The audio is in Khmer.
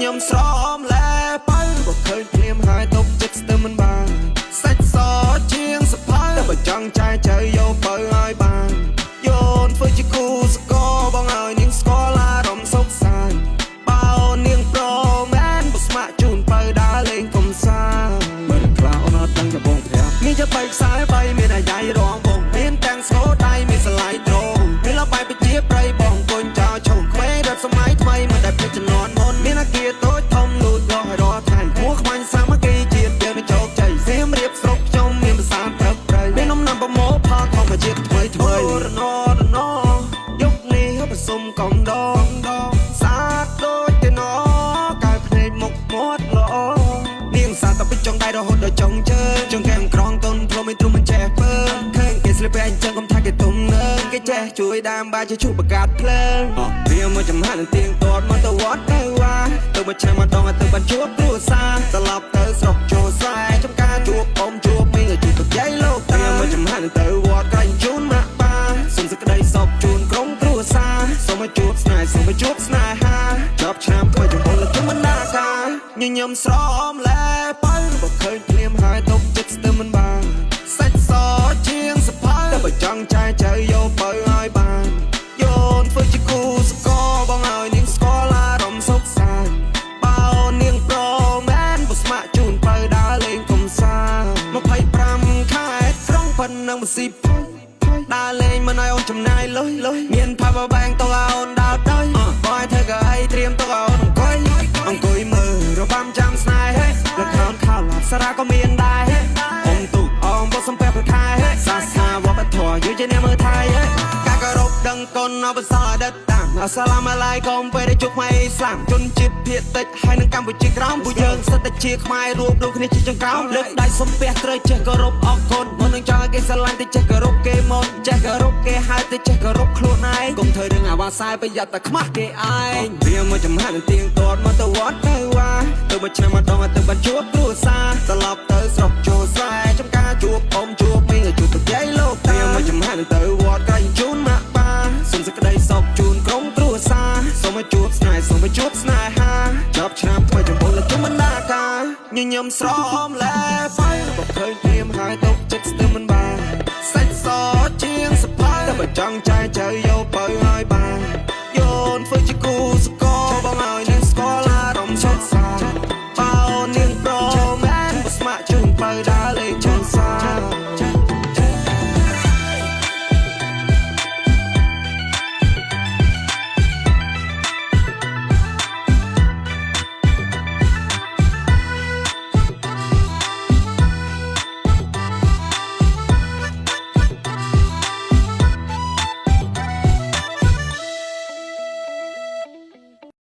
ញឹមស្រមលែបើបើឃើញភ្លាមហើយទុកចិត្តស្ទើរមិនបានសាច់សជាងសភៅតែបើចង់ចែចៅយកបើឲ្យបានយោនធ្វើជាគូសកលបងឲ្យនាងស្គាល់អារម្មណ៍សុខសាន្តបើនាងប្រមែនបើស្ម័គ្រជូនបើដើរលេងកំសាន្ត មិនខ្លះអូនអត់ដឹងจะបងប្រាប់ មានជាបីខ្សែបីមានអាយ៉ៃរងបងមានទាំងស្គរដៃមានសលាយត្រងមានលបាយប្រជាប្រិយបងអង្គុញចោលឈុំក្មេងរត់សម័យថ្មីមិនដែលភ្លេចជំនាន់មុនមានអាគារតូចធំលូតលាស់ឲ្យរាល់ថ្ងៃហួរខ្មាញ់សាមគ្គីជាតិយើងនឹងជោគជ័យសៀមរាបស្រុកខ្ញុំមានភាសាព្រឹកព្រៃមាននំណាំប្រមោផលធម្មជាតិថ្មីថ្មីរណរណយុគនេះប្រសុំកំដងសាទដូចទៅណកែភ្នែកមុខមាត់ល្អនាងសាទតែពីចុងដៃរហូតដល់ចុងជើងចុងកែមក្រងតុនព្រមមិនទ្រុំមិនចេះពើឃើញគេស្លៀកពាក់អញ្ចឹងកុំថាគេទុំនើគេចេះជួយដើមបាយជាជួបបង្កាត់ភ្លើងអស់វាមកចំហាក់នឹងទៀងទាត់មកទៅវត្តទៅវាទៅមួយឆ្នាំម្ដងឲ្យទៅបានជួបគ្រួសារត្រឡប់ទៅស្រុកចូលស្រែចំការជួបអ៊ំជួបមីងជួបប្រយាយលោកតាមកចំហាក់នឹងទៅវត្តក្រែងជូនម៉ាក់ប៉ាសុំសេចក្តីសុខជូនក្រុមគ្រួសារសូមឲ្យជួបស្នេហ៍សូមឲ្យជួបស្នេហាចប់ឆ្នាំថ្មីចំពោះលោកជុំបណ្ដាការញញឹមស្រមលែបើបើឃើញភ្លាមហើយទុកចិត្តស្ទើរមិនបានសាច់សជាងសភៅតែបើចង់ចែចៅយកបើឲ្យបានយោនធ្វើជាគូសកលបងឲ្យនាងស្គាល់អារម្មណ៍សុខសាន្តបើនាងប្រមែនបើស្ម័គ្រជូនបើដើរលេងកំសាន្ត25ខែក្រុងប៉ុណ្ណឹងមិនស៊ីភ័យដើរលេងមិនឲ្យអូនចំណាយលុយលុយមាន power bank ទុកឲ្យអូនដើរទៅបងឲ្យធ្វើកៅអីត្រៀមទុកឲ្យអូនអង្គុយអង្គុយមើលរបាំចាំស្នេហ៍លខោនខោឡាប់សារ៉ាក៏មានដែរអ៊ំទូកអមបសំពះប្រខែសាសនាវប្បធម៌យើងជាអ្នកមើលថៃការគោរពដឹងគុណអបសរដិតតាមអសាឡាមអាឡៃកុំពេលដែលជួបខ្មែរអ៊ីស្លាមជនជាតិភាគតិចហើយនឹងកម្ពុជាក្រោមពួកយើងសិតតែជាខ្មែររួបរួមគ្នាជាចង្ក្រោមលើកដៃសំពះត្រូវចេះគោរពអរគុណមុននឹងចង់ឲ្យគេស្រឡាញ់ទៅចេះគោរពគេមុនចេះគោរពគេហើយទៅចេះគោរពខ្លួនឯងកុំធ្វើរឿងអាវ៉ាសាយប្រយ័ត្នតែខ្មាស់គេឯងវាមកចំហាក់នឹងទៀងទាត់មកទៅវត្តទៅវាទៅមួយឆ្នាំម្ដងឲ្យទៅបានជួបគ្រួសារត្រឡប់ទៅស្រុកចូលស្រែចំការជួបអ៊ំជួបមីងជួបប្រយាយលោកតាមកចំហាក់នឹងទៅវត្តក្រែងជូនម៉ាក់ប៉ាសុំសេចក្តីសុខជូនក្រុមគ្រួសារសូមឲ្យជួបស្នេហ៍សូមឲ្យជួបស្នេហាចប់ឆ្នាំថ្មីចំពោះលោកជុំបណ្ដាការញញឹមស្រមលែបើបើឃើញភ្លាមហើយទុកចិត្តស្ទើរមិនបានសាច់សជាងសភៅតែបើចង់ចែចៅយក